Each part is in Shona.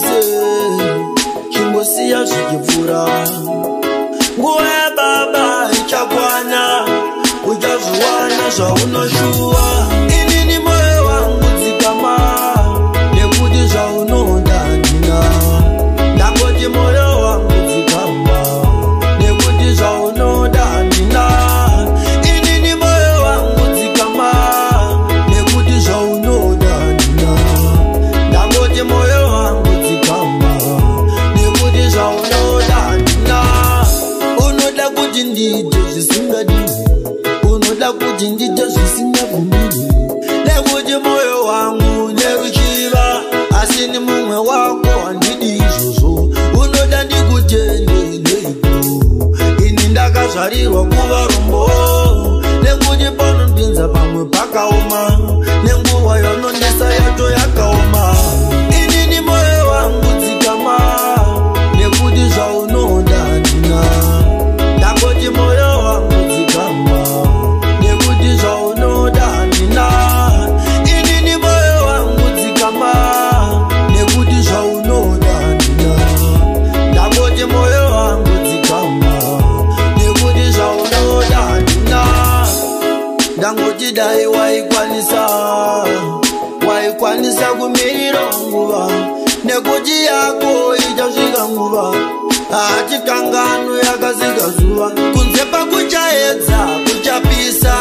Usazvinetse, chingosiya zvichipfuura. Nguva yababa ichakwana, uchazviwana zvaunoshuwa. Inini moyo wangu dzikama, nekuti zvaunoda handina. Ndangoti moyo wangu dzikama, nekuti zvaunoda handina. Inini moyo wangu dzikama, nekuti zvaunoda handina. Ndangoti moyo wangu dzikama, nekuti zvaunoda handina. Unoda kuti ndiite zvisingadiwi, unoda kuti ndiite zvisingabvumirwi, nekuti moyo wangu neruchiva, asi ni mumwe wako handidi izvozvo. Unoda ndikutende neiko? Ini ndakazvarirwa kuva rombo, nekuti panondinza pamwe pakaoma, nenguva yonondesa yacho yakaoma. Inini moyo wangu dzikama, nekuti zvaunoda handina. Ndangoti moyo wangu dzikama, nekuti zvaunoda handina. Inini moyo wangu dzikama, nekuti zvaunoda handina. Ndangoti moyo wangu dzikama, nekuti zvaunoda handina. Ndangoti dai waikwanisa, waikwanisa kumirira nguva, nekuti yako ichasvika nguva. Hatikangano yakasvika zuva, kunze pakuchaedza kuchapisa,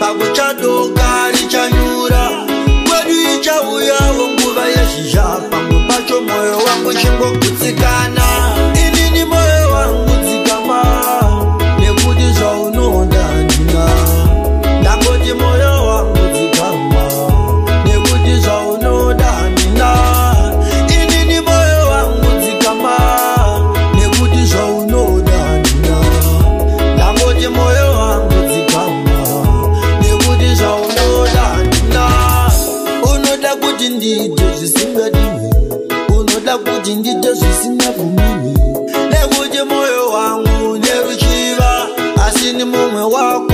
pakuchadoka richanyura. Kwedu ichauyawo nguva yezhizha, pamwe pacho moyo wangu chingogutsikana. Inini moyo wangu dzikama, nekuti zvaunoda handina. Ndangoti moyo wangu dzikama, nekuti zvaunoda handina. Inini moyo wangu dzikama, nekuti zvaunoda handina. Ndangoti moyo wangu dzikama, nekuti zvaunoda handina. Unoda kuti ndiite zvisingadiwi, unoda kuti ndiite zvisingabvumirwi, nekuti moyo wangu neruchiva, asi ni mumwe wako.